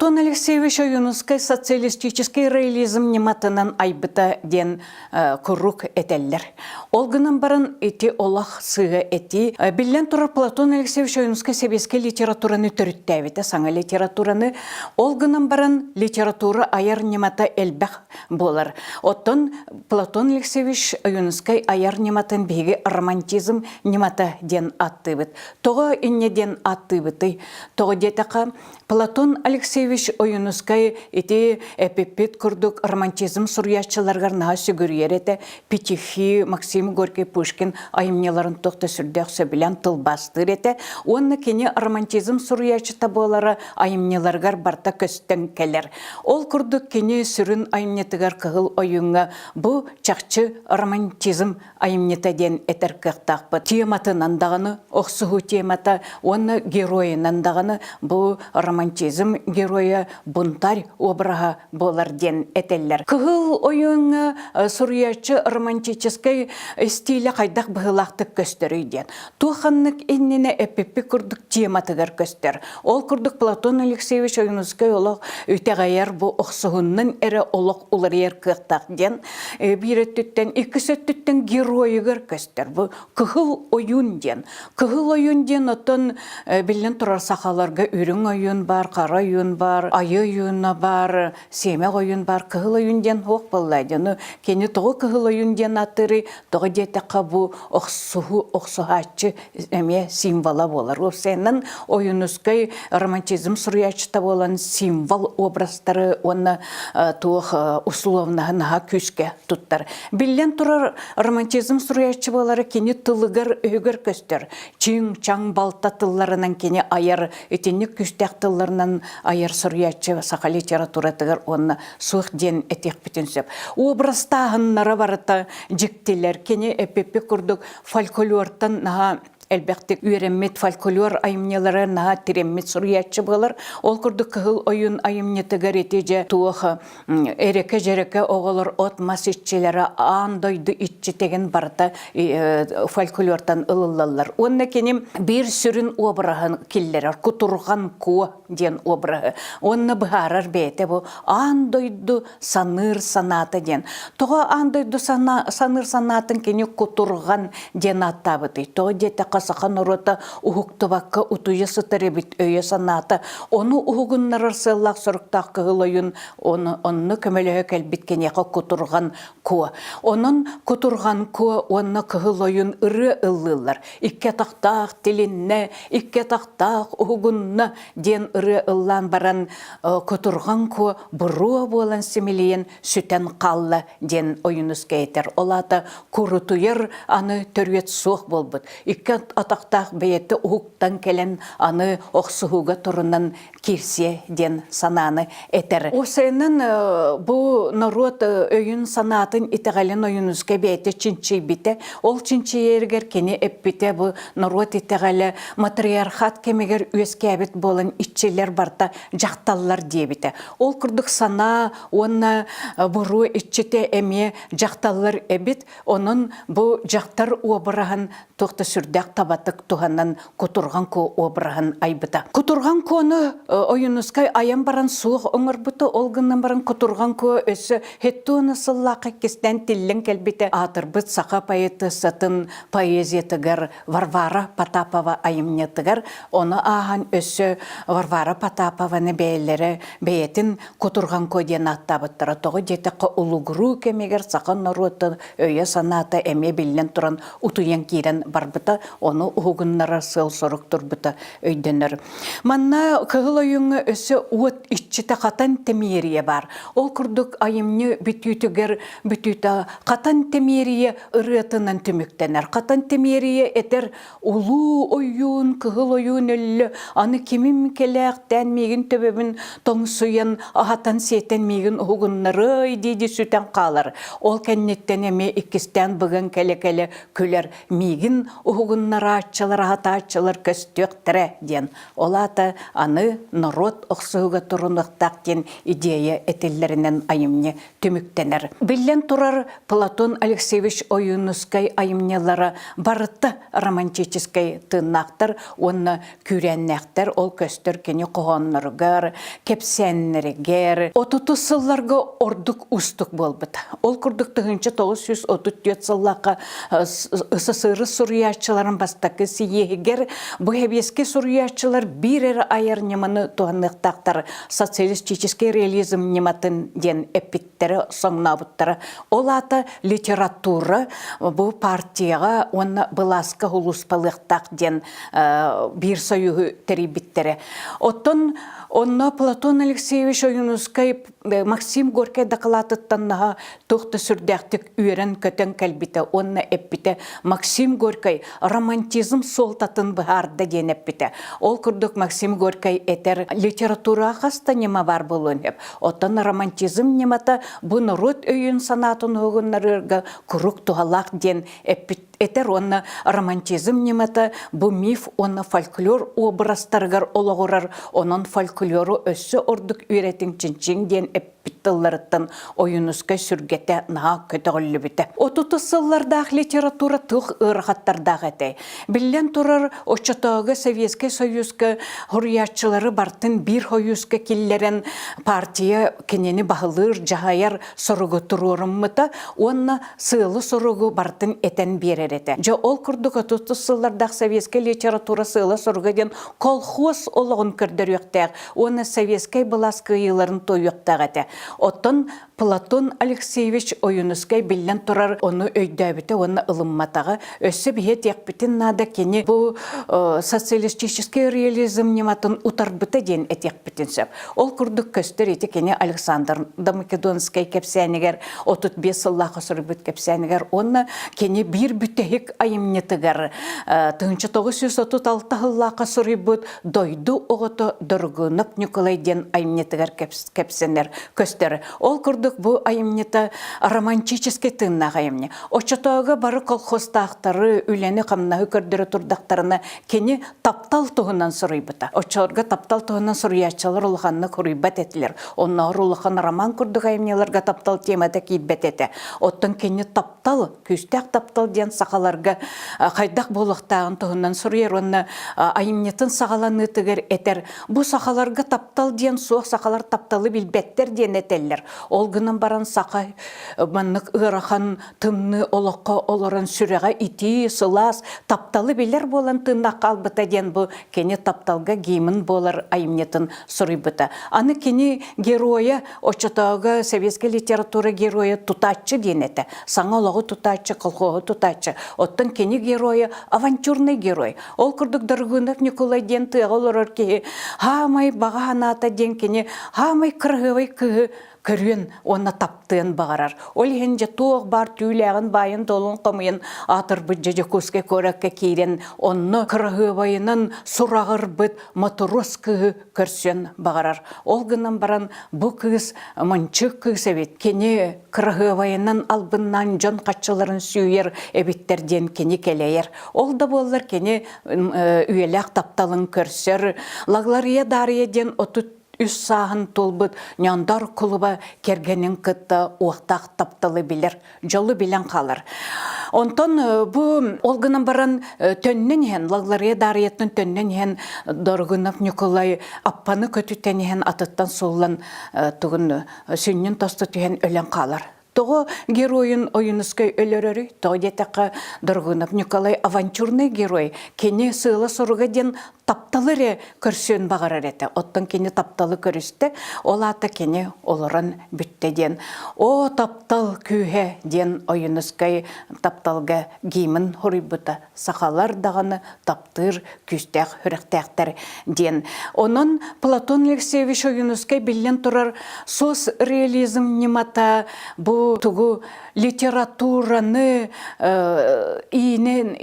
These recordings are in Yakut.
Платон Алексеевич Ойуунускай социалистическай реализм ньыматынан айбыта диэн куруук этэллэр. Ол гынан баран ити олох сыыһа этии. Биллэн турар Платон Алексеевич Ойуунускай сэбиэскэй литератураны төрүттээбитэ, саҥа литератураны. Ол гынан баран литература айар ньымата элбэх буолар. Оттон Платон Алексеевич Ойуунускай айар ньыматын биһиги романтизм ньымата диэн ааттыыбыт. Тоҕо инньэ диэн ааттыыбытый? Тоҕо диэтэххэ, Платон Алексеевич Ойуунускай ити эпиппит курдук романтизм суруйааччыларыгар наһаа сүгүрүйэр этэ. Петюхи, Максим Горький, Пушкин айымньыларын туох да сүрдээх сөбүлээн тылбаастыыр этэ. Уонна кини романтизм суруйааччыта буолара айымньыларыгар барыта көстөн кэлэр. Ол курдук кини сүрүн айымньытыгар Кыһыл ойууҥҥа бу чахчы романтизм айымньыта диэн этэр кыахтаахпыт. Тематынан даҕаны охсуһуу темата уонна геройунан даҕаны бу романтизм геройа бунтарь обраһа буолар диэн этэллэр. Кыһыл ойууҥҥа суруйааччы романтическай стилэ хайдах быһыылаахтык көстөрүй диэн. Туох ханнык иннинэ эппиппит курдук тематыгар көстөр. Ол курдук Платон Алексеевич Ойуунускай олох үтэҕэйэр бу охсуһуннун эрэ олох уларыйар кыахтаах диэн биир өттүттэн, иккис өттүттэн геройугар көстөр. Бу Кыһыл ойуун диэн. Кыһыл ойуун диэн оттон биллэн турар сахаларга үрүҥ ойуун баар, хара ойуун баар, айы ойууна баар, сиэмэх ойуун баар, кыһыл ойуун диэн суох буолла. Дьону кини тоҕо кыһыл ойуун диэн ааттыырый? Тоҕо диэтэххэ бу охсуһу охсуһааччы эмиэ символа буолар. Уопсайынан Ойуунускай романтизм суруйааччыта буолан символ образтары уонна туох условнаһы наһаа күүскэ туттар. Биллэн турар, романтизм суруйааччы буолара кини тылыгар-өһүгэр көстөр. Чиҥ-чаҥ балта тылларынан кини айар, итинник күүстээх тылларынан айар суруйааччы саха литературатыгар уонна суох диэн этиэхпитин сөп. Образтааһыннара барыта дьиктилэр. Кини эппиппит курдук фольклортан наһаа элбэхтик үөрэммит фольклор айымньылары наһаа тирэммит суруйааччы буолар. Ол курдук Кыһыл ойуун айымньытыгар ити дьэ туох эрэкэ-дьэрэкэ оҕолор от-мас иччилэрэ аан дойду иччитигин барыта фольклортан ылыллаллар. Уонна кини биир сүрүн обраһын киллэрэр Кутурҕан Куо диэн обраһы. Уонна быһаарар бэйэтэ бу аан дойду саныыр санаата диэн. Тоҕо аан дойду саныыр санаатын кини кутурҕан диэн ааттаабытый? Тоҕо диэтэххэ саха норуота уһуктубакка утуйа сытар эбит өйө-санаата. Ону уһугуннарар сыаллаах соруктаах кыһыл ойун ону, онно көмөлөһө кэлбит киниэхэ кутурҕан куо. Онон кутурҕан куо уонна кыһыл ойун ырыа ыллыыллар. Икки атахтаах тилиннэ, икки атахтаах уһугунна диэн ырыа ыллаан баран кутурҕан куо буруо буолан симилийэн сүтэн хаалла диэн Ойуунускай этэр. Ол аата курутуйар аны төрүөт суох буолбут. Икки атахтаах бэйэтэ уһуктан кэлэн аны охсуһууга турунан киирсиэ диэн санааны этэр. Уопсайынан бу норуот өйүн-санаатын итэҕэлин Ойуунускай бэйэтэ чинчийбитэ. Ол чинчийэригэр кини эппитэ бу норуот итэҕэлэ матриархат кэмигэр үөскээбит буолан иччилэр барыта дьахталлар диэбитэ. Ол курдук санаа уонна буруо иччитэ эмиэ дьахталлар эбит. Онон бу дьахтар уобараһын туох да сүрдээх табатык туһанан Кутурҕан Куо обраһын айбыта. Кутурҕан Куону Ойуунускай айан баран суох оҥорбута, ол гынан баран Кутурҕан Куо өссө хеттуона сыллаахха иккистээн тиллэн кэлбитэ аатырбыт саха поэтессатын поэзиятыгар Варвара Потапова айымньытыгар, ону ааһан өссө Варвара Потапованы бэйэлэрэ бэйэтин Кутурҕан Куо диэн ааттаабыттара. Тоҕо диэтэххэ улугуруу кэмигэр саха норуотун өйө-санаата эмиэ биллэн туран утуйан киирэн барбыта, ону уһугуннарар сыал-сорук турбута өйдөнөр. Манна Кыһыл Ойууҥҥа өссө уот иччитэ Хатан Тэмиэрийэ баар. Ол курдук айымньы бүтүүтүгэр бүтүүтэ Хатан Тэмиэрийэ ырыатынан түмүктэнэр. Хатан Тэмиэрийэ этэр улуу ойуун, кыһыл ойуун өллө, аны кимим кэлээхтээн миигин төбөбүн тоҥсуйан, аһатан-сиэтэн миигин уһугуннарыай дии-дии сүтэн хаалар. Ол кэнниттэн эмиэ иккистээн быган кэлэ-кэлэ күлэр миигин уһугуннарар. Таҥыннарааччылар, аһатааччылар көстүөхтэрэ диэн. Ол аата аны норуот охсуһууга турунуохтаах диэн идея этиллэринэн айымньы түмүктэнэр. Биллэн турар, Платон Алексеевич Ойуунускай айымньылара барыта романтическай тыыннаахтар уонна күүрээннээхтэр. Ол көстөр кини хоһоонноругар, кэпсээннэригэр. Отутус сылларга ордук уустук буолбут. Ол курдук 1934 сыллаахха СССР суруйааччыларын бастакы сийиэһигэр бу сэбиэскэй суруйааччылар биир эрэ айар ньыманы туһаныахтаахтар социалистический реализм ньыматын диэн эппиттэрэ, соҥнообуттара. Ол аата литература бу партияҕа уонна былааска сулууспалыахтаах диэн биир союһу тэрийбиттэрэ. Оттон онно Платон Алексеевич Ойуунускай Максим Горькай дакылаатыттан наһаа туох да сүрдээхтик үөрэн-көтөн кэлбитэ уонна эппитэ Максим Горькай романтизм суолтатын быһаарда диэн эппитэ. Ол курдук Максим Горькай этэр литератураҕа хас да ньыма баар буолуон сөп. Оттон романтизм ньымата бу норуот өйүн-санаатын уһугуннарыырга куруук туһалаах диэн эппит этэр уонна романтизм ньымата бу миф уонна фольклор образтарыгар олоҕурар, онон фольклору өссө ордук үөрэтиҥ чинчиҥ диэн эппит тылларыттан Ойуунускай сүргэтэ наһаа көтөҕүллүбүтэ. Отутус сыллардаах литература туох ыарахаттардаах этэй? Биллэн турар, оччотооҕу Советскай Союзка суруйааччылары бартын биир хойууска киллэрэн партия кинини баһылыыр, дьаһайар соругу туруоруммута уонна сыалы-соругу барытын этэн биэрэр этэ. Дьэ ол курдук отутус сыллардаах советскай литература сыала-соруга диэн колхоз олоҕун көрдөрүөхтээх уонна советскай былаас кыайыыларын туойуохтаах этэ. Оттон Платон Алексеевич Ойуунускай биллэн турар ону өйдөөбүтэ уонна ылымматаҕа. Өссө биһи этиэхпитин наада кини бу социалистический реализм ньыматын утарбыта диэн этиэхпитин сөп. Ол курдук көстөр ити кини Александр Домакедонскай кэпсээнигэр 35 сыллаахха суруйбут кэпсээнигэр уонна кини биир бүтэһик айымньытыгар 1936 сыллаахха суруйбут «Дойду оҕото Дорогунов Ньукулай» диэн айымньытыгар кэпсэнэр көстөр. Ол курдук бу айымньыта романтическай тыыннаах айымньы. Оччотооҕу бары колхозтаахтары, үлэни-хамнаһы көрдөрө турдахтарына кини таптал туһунан суруйбута. Оччолорго таптал туһунан суруйааччылар улаханнык суруйбат этилэр. Оннооҕор улахан роман курдук айымньыларга таптал темата киирбэт этэ. Оттон кини таптал, күүстээх таптал диэн сахаларга хайдах буолуохтааҕын туһунан суруйар уонна айымньытын саҕаланыытыгар этэр бу сахаларга таптал диэн суох сахалар тапталы билбэттэр диэн этэллэр. Ол гынан баран саха маннык ыарахан тымныы олоххо олорон сүрэҕэ итии, сылаас, тапталы билэр буолан тыыннаах хаалбыта диэн бу кини тапталга гимн буолар айымньытын суруйбута. Аны кини геройа оччотооҕу советскай литература геройа тутааччы диэн этэ. Саҥа олоҕу тутааччы, колхоһу тутааччы. Оттон кини геройа авантюрный герой. Ол курдук Дорогунов Ньукулай диэн тыаҕа олорор киһи хаамай баҕа санаата диэн кини хаамай кыраһыабай кыыһы көрүөн уонна таптыан баҕарар. Ол иһин дьэ туох баар түүлээҕин баайын-дуолун хомуйан аатырбыт дьэ Дьокуускай куоракка киирэн онно кыраһыабайынан сураҕырбыт матрос кыыһы көрсүөн баҕарар. Ол гынан баран бу кыыс мынчык кыыс эбит. Кини кыраһыабайынан албыннаан дьон хаччыларын сүүйэр эбиттэр диэн кини кэлэйэр. Ол да буоллар кини үйэлээх тапталын көрсөр. Лаглария Дария диэн 33 сааһын туолбут Ньондор кулуба кэргэнин кытта уохтаах тапталы билэр, дьолу билэн хаалар. Онтон бу ол гынан баран төннөн иһэн, Лаглария Дарияттан төннөн иһэн Дорогунов Ньукулай аппаны көтүтэн иһэн атыттан сууллан тугун сүнньүн тосту түһэн өлөн хаалар. Тоҕо геройун Ойуунускай өлөрөрүй? Тоҕо диэтэххэ, Доргунов Николай авантюрный герой. Кини сыала-соруга диэн тапталы эрэ көрсүөн баҕарар этэ. Оттон кини тапталы көрүстэ, ол аата кини олорон бүттэ диэн. О, таптал күүһэ диэн Ойуунускай тапталга гимн хоруйбута. Сахалар даҕаны таптыыр күүстээх сүрэхтээхтэр диэн. Онон Платон Алексеевич Ойуунускай биллэн турар соцреализм ньымата бу тугу литератураны иинин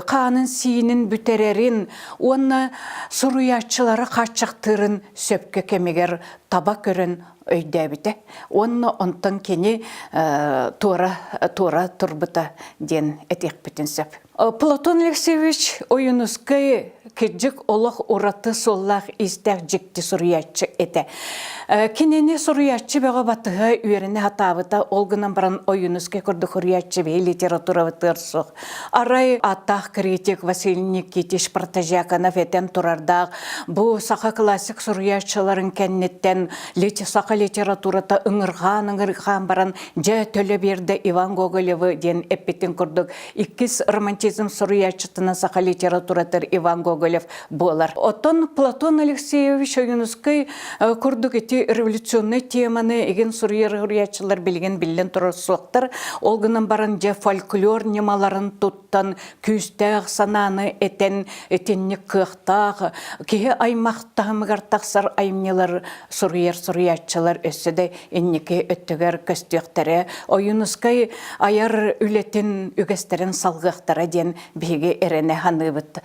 хаанын-сиинин бүтэрэрин уонна суруйааччылары хааччахтыырын сөпкө кэмигэр таба көрөн өйдөөбүтэ уонна онтон кини туора туора турбута диэн этиэхпитин сөп. Платон Алексеевич Ойуунускай кырдьык олох ураты суоллаах истээх дьикти суруйааччы этэ. Кинини суруйааччы бөҕө батыһа үөрэнэ сатаабыта, ол гынан баран Ойуунускай курдук суруйааччы биһи литературабытыгар суох. Арай ааттаах критик Василий Никитич Протодьяконов этэн турардаах бу саха классик суруйааччыларын кэнниттэн саха литературата ыҥырҕаан-ыҥырҕаан баран дьэ төлө биэрдэ Иван Гоголевы диэн эппитин курдук иккис романтизм суруйааччытынан саха литературатыгар Иван Гоголев буолар. Оттон Платон Алексеевич Ойуунускай курдук ити революционнай теманы игин суруйар суруйааччылар билигин биллэн турар суохтар. Ол гынан баран дьэ фольклор ньымаларын туттан күүстээх санааны этэн итинник кыахтаах киһи аймах таһымыгар тахсар айымньылар суруйар суруйааччылар өссө да инники өттүгэр көстүөхтэрэ, Ойуунускай айар үлэтин үгэстэрин салгыахтара диэн биһиги эрэнэ саныыбыт.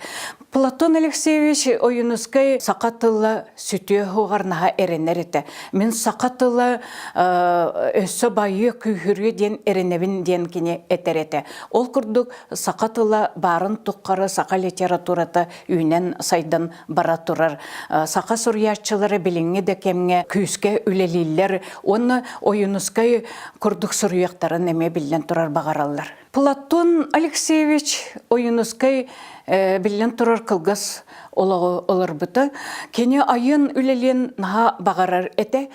Платон Алексеевич Ойуунускай саха тыла сүтүө суоҕар наһаа эрэнэр этэ. Мин саха тыла өссө байыа күүһүрүө диэн эрэнэбин диэн кини этэр этэ. Ол курдук саха тыла баарын туххары саха литературата үүнэн сайдан бара турар. Саха суруйааччылара билиҥҥи да кэмҥэ күүскэ үлэлииллэр уонна Ойуунускай курдук суруйуохтарын эмиэ биллэн турар баҕараллар. Платон Алексеевич Ойуунускай биллэн турар кылгас олоҕу олорбута. Кини айын үлэлиэн наһаа баҕарар этэ.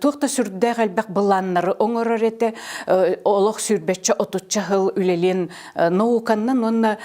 Туох да сүрдээх элбэх былааннары оҥорор этэ. Олох сүүрбэччэ отучча сыл үлэлиэн науканнан уонна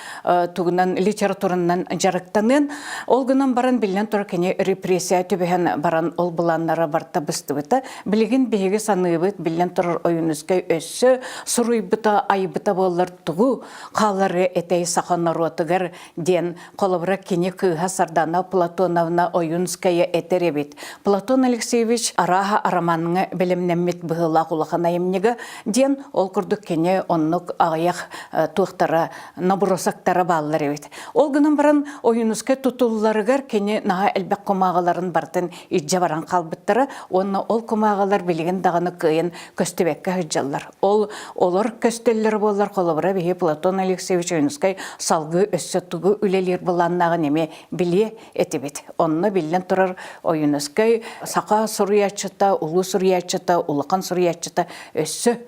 тугунан литературанан дьарыктаныан. Ол гынан баран биллэн турар кини репрессия түбэһэн баран ол былааннара барта быстыбыта. Билигин биһиги саныыбыт биллэн турар Ойуунускай өссө суруйбута, айбыта буоллар тугу хаалары этэй саха норуотугар диэн холобура кини кыыһа Сардана Платоновна Ойунская этэр эбит. Платон Алексеевич арааһа арамаҥҥа бэлэмнэммит быһыылаах улахан айымньыга диэн ол курдук кини оннук аҕыйах туохтара набросоктара бааллар эбит. Ол гынан баран Ойуунускай тутулларыгар кини наһаа элбэх кумааҕыларын барытын илдьэ баран хаалбыттара уонна ол кумааҕылар билигин даҕаны кыайан көстүбэккэ сылдьаллар. Ол олор көстөллөр буоллар холобура биһи Платон Алексеевич Ойуунускай салгыы өссө тугу үлэлиир былааннааҕын эмиэ билиэ этибит. Онно биллэн турар Ойуунускай саха суруйааччыта, улуу суруйааччыта, улахан суруйааччыта өссө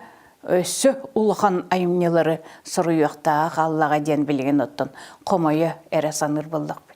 өссө улахан айымньылары суруйуохтааҕа хааллаҕа диэн билигин оттон хомойо эрэ саныыр буоллахпыт.